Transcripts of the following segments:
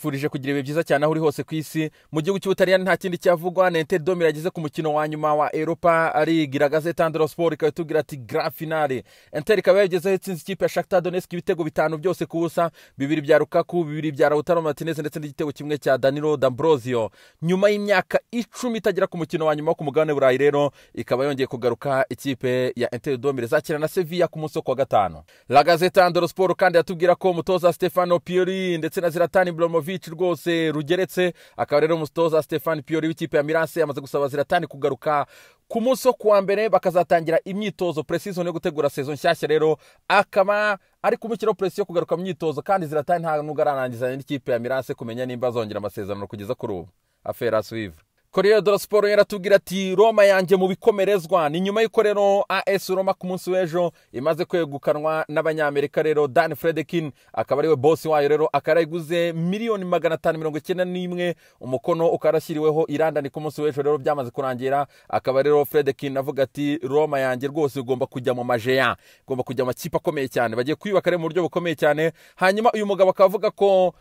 Nkwifurije kugira ibihe byiza cyane aho uri hose ku isi. Mu gihugu cy'Ubutaliyani nta kindi cyavugwa, na Inter de Milan yageze ku mukino wa nyuma wa Europa League. La Gazzetta dello Sport ikaba itubwira ati grand finale. Inter ikaba yagezeho itsinze ikipe ya Shakhtar Donetsk ibitego 5 byose ku busa, 2 bya Lukaku, 2 bya Lautaro Martinez ndetse n'igitego kimwe cya Danilo D'Ambrosio. Nyuma y'imyaka 10 itagera ku mukino wa nyuma wo ku mugabane Burayi rero ikaba yongeye kugaruka ikipe ya Inter de Milan izakina na Sevilla ku munsi wo kuwa gatanu. La Gazzetta dello Sport kandi yatubwira ko umutoza Stefano Pioli ndetse na Zlatan Ibrahimovic rwose rugeretse. Akaba rero umutoza Stefano Pioli w'ikipe ya Milan amaze gusaba Zlatan kugaruka ku munsi wo kuwa mbere bakazatangira imyitozo pre-season yo gutegura saison nshyashya. Rero akaba ari kumushyiraho pressure yo kugaruka mu myitozo, kandi Zlatan nta nubwo ararangizanya n'ikipe ya Milan kumenya nimba azongera amasezerano kugeza kuri ubu. Affaire à suivre. Corriere dello Sport yaratubwira ati Roma yanjye mu bikomerezwa. Ni nyuma y'uko rero AS Roma ku munsi w'ejo imaze kwegukanwa n'abanyamerika rero Dan Fredekin akaba ariwe boss wayo, rero akarayiguze 591 miliyoni, umukono ukarashyiriweho irandani ku munsi w'ejo. Rero byamaze kurangira, akaba rero Fredekin avuga ati Roma yanjye rwose igomba kujya mu majeya, igomba kujya mu makipe akomeye cyane, bagiye kwiyubaka rero mu buryo bukomeye cyane. Hanyuma uyu mugabo akaba avuga ko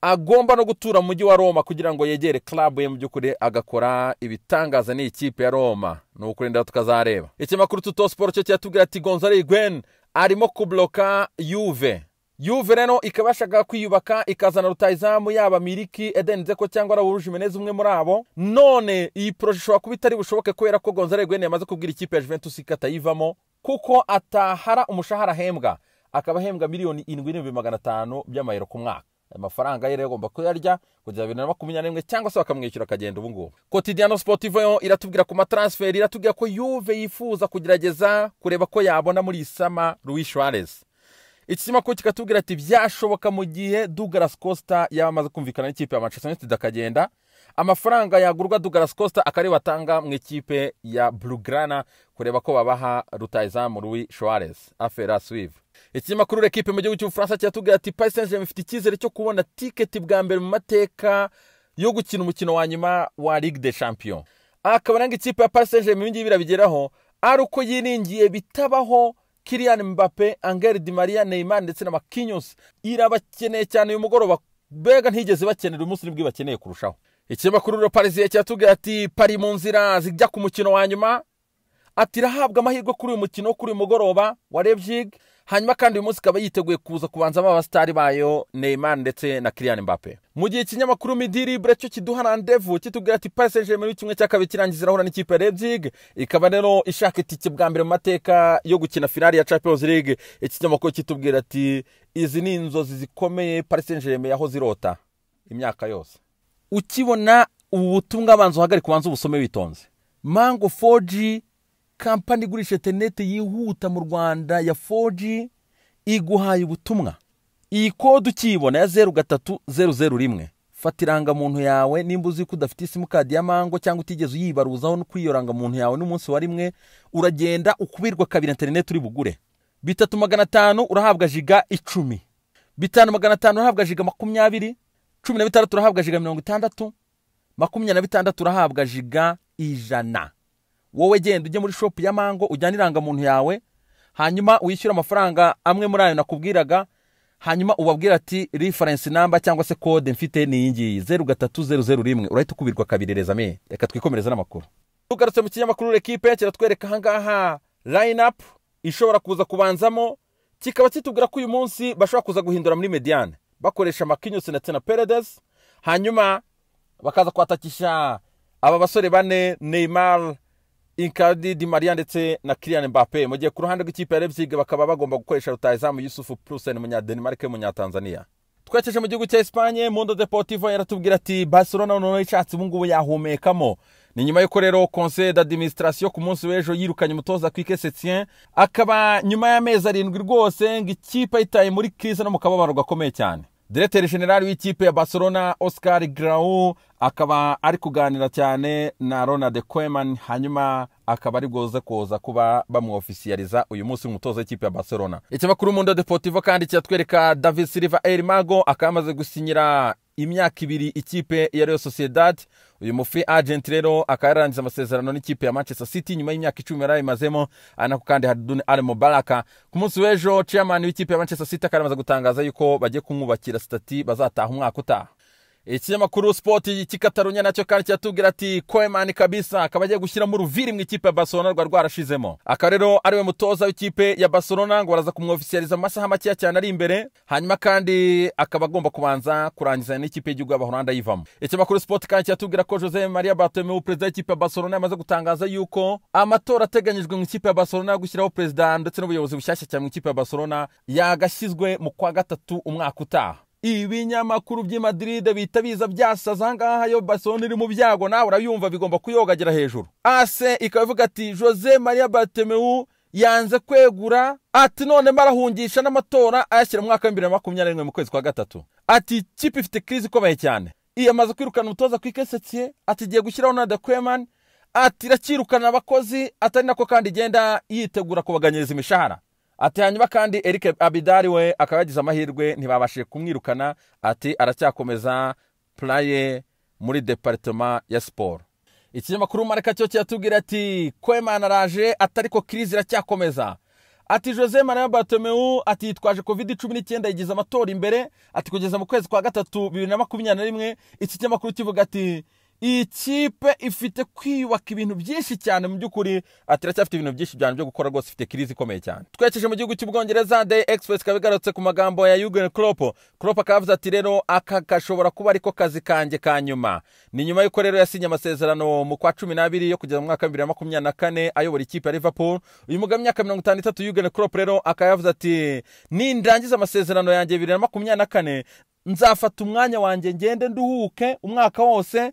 agomba no gutura mu mujyi wa Roma kugira ngo yegere club ye, mu by'ukuri agakora ibitangaza ni ikipe ya Roma. Ni ukurinda tukazareba. Ikinyamakuru Tuttosport cyo kiratubwira ati Gonzalo Higuain arimo kubloka Juve. Juve rero ikaba yashakaga kwiyubaka ikazana rutayizamu yaba Milik, Edin Dzeko cyangwa Raul Jimenez, umwe muri abo. None iyi projet ishobora kuba itari bushoboke kubera ko Gonzalo Higuain yamaze kubwira ikipe ya Juventus ko atayivamo kuko atahara umushahara ahembwa, akaba ahembwa 7,500,000 by'amayero ku mwaka. Amafaranga ye rero agomba kuyarya kugeza 2021 cyangwa se bakamwishyura akagenda ubu ngubu. Quotidiano Sportivo yo iratubwira ku matransfer, iratubwira ko Juve yifuza kugerageza kureba ko yabona muri summer Luis Suarez. Iki kinyamakuru kikatubwira ati byashoboka mu gihe Douglas Costa yaba amaze kumvikana n'ikipe ya Manchester United akagenda, amafaranga yagurwa Douglas Costa akari batanga mu ikipe ya Blaugrana kureba ko babaha rutayizamu Luis Suarez. Affaire à suivre. Ikinyamakuru L'Equipe mu gihugu cy'Ubufaransa kiratubwira ati Paris Saint-Germain ifite icyizere cyo kubona tiketi bwa mbere mu mateka yo gukina umukino wa nyuma wa Ligue des Champions. Akaba nanga ikipe ya Paris Saint-Germain ibi ngibi birabigeraho ari uko yiringiye bitabaho Kylian Mbappe, Angel Di Maria, Neymar ndetse na Marquinhos. Irabakeneye cyane uyu mugoroba, mbega ntigeze bakenera, uyu munsi nibwo ibakeneye kurushaho. Ikinyamakuru Le Parisien kiratubwira ati Paris mu nzira zijya ku mukino wa nyuma, ati irahabwa amahirwe kuri uyu mukino kuri uyu mugoroba wa Leipzig. Hanyuma kandi uyu munsi ikaba yiteguye kuza kubanzamo abasitari bayo Neymar ndetse na Kylian Mbappe. Mu gihe ikinyamakuru Midi Libre cyo kiduha rendez-vous kitubwira ati Paris Saint-Germain 1/2 kirangiza irahura n'ikipe ya Leipzig, ikaba rero ishaka itike bwa mbere mu mateka yo gukina finale ya Champions League. Ikinyamakuru kitubwira ati izi ni inzozi zikomeye Paris Saint-Germain yahoze irota imyaka yose. Ukibona ubu butumwa abanza uhagarike, ubanza ubusome witonze. Mango 4G, kampani igurisha interineti yihuta mu Rwanda ya 4G, iguhaye ubutumwa. Iyi kode ukiyibona ya 03001, fata irangamuntu yawe. Nimba uzi ko udafite simukadi ya Mango cyangwa utigeze uyibaruzaho no kuri iyo rangamuntu yawe n'umunsi wa rimwe, uragenda ukubirwa kabiri interineti uri bugure. 3,500 urahabwa giga 10, 5,500 urahabwa giga 20, 16 urahabwa giga 60, 26 urahabwa giga 100. Wowe genda ujye muri shop ya Mango, ujyane irangamuntu yawe, hanyuma wishyure amafaranga amwe muri ayo nakubwiraga, hanyuma ubabwira ati reference number cyangwa se code mfite ni iyi ngiyi, 03001, urahita ukubirwa kabiri. Rezame, reka twikomereze n'amakuru. Tugarutse mu kinyamakuru L'Equipe, kiratwereka ahangaha line up ishobora kuza kubanzamo, kikaba kitubwira ko uyu munsi bashobora kuza guhindura muri médiane bakoresha Marquinhos ndetse na Paredes, hanyuma bakaza kwatakisha aba basore bane, Neymar, Icardi, Di Maria ndetse na Kylian Mbappe. Mu gihe ku ruhande rw'ikipe ya Leipzig bakaba bagomba gukoresha rutahizamu Yussuf Poulsen, umunya Denmark, umunya Tanzania. Twerekeje mu gihugu cya Espagne, Mundo Deportivo yaratubwira ati Barcelona noneho ishatse ubu ngubu yahumekamo. Ni nyuma y'uko rero conseil d'administration ku munsi w'ejo yirukanye umutoza Quique Setien, akaba nyuma y'amezi 7 rwose ngo ikipe ayitaye muri crise no mu kababaro gakomeye cyane. Directeur général w'ikipe ya Barcelona Oscar Grau akaba ari kuganira cyane na Ronald Koeman, hanyuma akaba ari bwoze kuza kuba bamwofisiyaliza uyu munsi umutoza w'ikipe ya Barcelona. Ikinyamakuru Mundo Deportivo kandi kiratwereka David Silva El Mago akaba amaze gusinyira imyaka 2 ikipe ya Real Sociedad. Uyu mu free agent rero akaba yarangiza amasezerano n'ikipe ya Manchester City nyuma y'imyaka 10 yari ayimazemo. Anako kandi Khaldoon Al Mubarak ku munsi w'ejo chairman w'ikipe ya Manchester City akaba yamaze gutangaza yuko bagiye kumwubakira statue bazataha umwaka utaha. Ikinyamakuru Sport cy'Ikatarunya nacyo kandi kiratubwira ati Koeman kabisa akaba agiye gushyiramo uruviri mu ikipe ya Barcelona rwari rwarashizemo. Akaba rero ariwe mutoza w'ikipe ya Barcelona, ngo baraza kumwofisiyaliza mu masaha makeya cyane ari imbere, hanyuma kandi akaba agomba kubanza kurangiza n'ikipe y'igihugu y'Abahoranda yivamo. Ikinyamakuru Sport kandi kiratubwira ko Jose Maria Bartomeu, perezida w'ikipe ya Barcelona, yamaze gutangaza yuko amatora ateganyijwe mu ikipe ya Barcelona yo gushyiraho perezida ndetse n'ubuyobozi bushyashya cyane mu ikipe ya Barcelona yagashyizwe mu kwa 3 umwaka utaha. Ibinyamakuru by'i Madrid bihita biza byasaza ahangaha, yo Barcelona iri mu byago nawe urayumva bigomba kuyogagera hejuru. AS ikaba ivuga ati Jose Maria Bartomeu yanze kwegura, ati none marahungisha n'amatora ayashyira mu mwaka wa 2021 mu kwezi kwa 3. Ati ikipe ifite crise ikomeye cyane, iyamaze kwirukana umutoza Quique Setien, ati igiye gushyiraho na Koeman, ati irakirukana abakozi, atari nako kandi igenda yitegura kubaganyiriza imishahara. Ati hanyuma kandi Eric Abidal we akaba yagize amahirwe ntibabashije kumwirukana, ati aracyakomeza playe muri departement ya sport. Ikinyamakuru Marca cyo kiratubwira ati Koeman araje, atariko crise iracyakomeza. Ati Jose Maria Bartomeu ati yitwaje COVID-19 yigize amatora imbere, ati kugeza mu kwezi kwa 3 2021. Iki kinyamakuru kivuga ati ikipe ifite kwiyubaka ibintu byinshi cyane mu by'ukuri, ati iracyafite ibintu byinshi cyane byo gukora rwose, ifite crise ikomeye cyane. Twerekeje mu gihugu cy'Ubwongereza, The Express kabigarutse ku magambo ya Jurgen Klopp. Klopp akavuze ati rero aka gashobora kuba ariko kazi kanjye ka nyuma. Ni nyuma y'uko rero yasinye amasezerano mu kwa 12 yo kugeza mu mwaka wa 2024 ayobora ikipe ya Liverpool. Uyu mugabo w'imyaka 53 Jurgen Klopp rero akayavuze ati nindangiza amasezerano yanjye 2024 nzafata umwanya wanjye ngende nduhuke umwaka wose.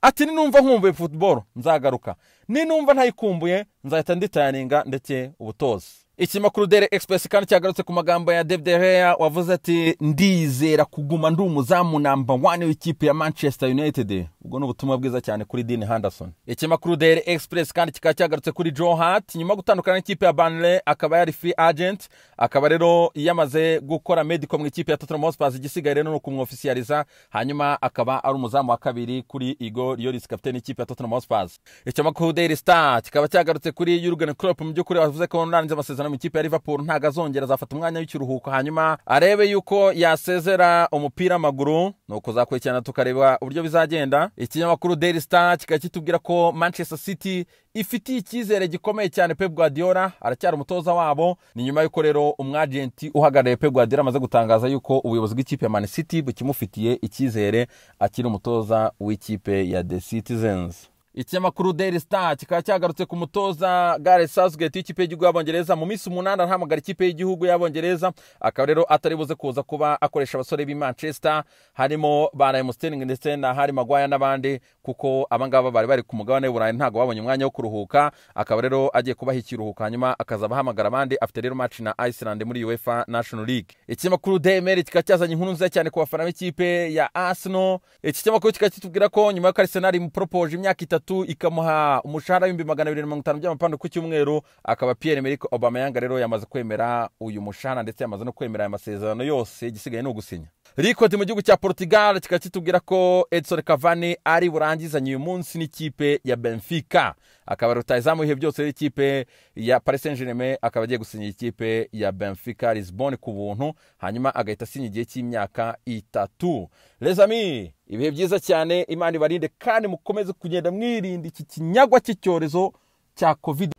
Ati ninumva nkumbuye football nzagaruka, ninumva ntayikumbuye nzahita nditayaninga ndetse ubutoza. Ikinyamakuru Daily Express kandi cyagarutse ku magambo ya David De Gea wavuze ati ndizera kuguma ndi umuzamu number 1 w'ikipe ya Manchester United. Ubwo ni ubutumwa bwiza cyane kuri Dean Henderson. Ikinyamakuru Daily Express kandi kikaba cyagarutse kuri Joe Hart nyuma gutandukana n'ikipe ya Burnley, akaba yari free agent, akaba rero yamaze gukora medical mu ikipe ya Tottenham Hotspur, igisigaye rero no kumwofficializa, hanyuma akaba ari umuzamu wa kabiri kuri Igor Lloris, kapiteni w'ikipe ya Tottenham Hotspur. Ikinyamakuru Daily Star kikaba cyagarutse kuri Jurgen Klopp mu by'ukuri wavuze ko narangiza amasezerano mu ikipe ya Liverpool ntago azongera, azafata umwanya w'ikiruhuko hanyuma arebe yuko yasezera umupira w'amaguru, nuko uzakurikirana tukareba uburyo bizagenda. Ikinyamakuru Daily Star kikaba kitubwira ko Manchester City ifitiye icyizere gikomeye cyane Pep Guardiola, aracyari umutoza wabo. Ni nyuma y'uko rero umwagenti uhagarariye Pep Guardiola amaze gutangaza yuko ubuyobozi bw'ikipe ya Man City bukimufitiye icyizere akiri umutoza w'ikipe ya The Citizens. Ikinyamakuru Daily Star kikaba cyagarutse ku mutoza Gareth Southgate w'ikipe y'igihugu y'Abongereza. Mu minsi 8 arahamagara ikipe y'igihugu y'Abongereza, akaba rero atari buze kuza kuba akoresha abasore b'i Manchester harimo ba Raheem Sterling ndetse na Harry Maguire n'abandi, kuko abangaba bari ku mugabane w'Uburayi ntago babonye umwanya wo kuruhuka. Akaba rero agiye kubaha ikiruhuko hanyuma akaza ahamagara abandi, afite rero match na Iceland muri UEFA National League. Ikinyamakuru Daily Mail kikaba cyazanye inkuru nziza cyane ku bafana b'ikipe ya Arsenal. Iki kinyamakuru kikaba kitubwira ko nyuma y'uko Arsenal imupropose imyaka 3 ikamuha umushahara w'ibihumbi 250 by'amapande ku cyumweru, akaba Pierre-Emerick Aubameyang rero yamaze kwemera uyu mushahara ndetse yamaze no kwemera aya masezerano yose, igisigaye ni ugusinya. Record mu gihugu cya Portugal kikaba kitubwira ko Edson Cavani ari burangizanye uyu munsi n'ikipe ya Benfica, akaba rutahizamu ibihe byose w'ikipe ya Paris Saint-Germain, akaba agiye gusinya ikipe ya Benfica Lisbon ku buntu, hanyuma agahita asinya igihe cy'imyaka 3. Les amis, ibihe byiza cyane, Imana ibarinde kandi mukomeze kugenda mwirinda iki kinyagwa cy'icyorezo cya COVID.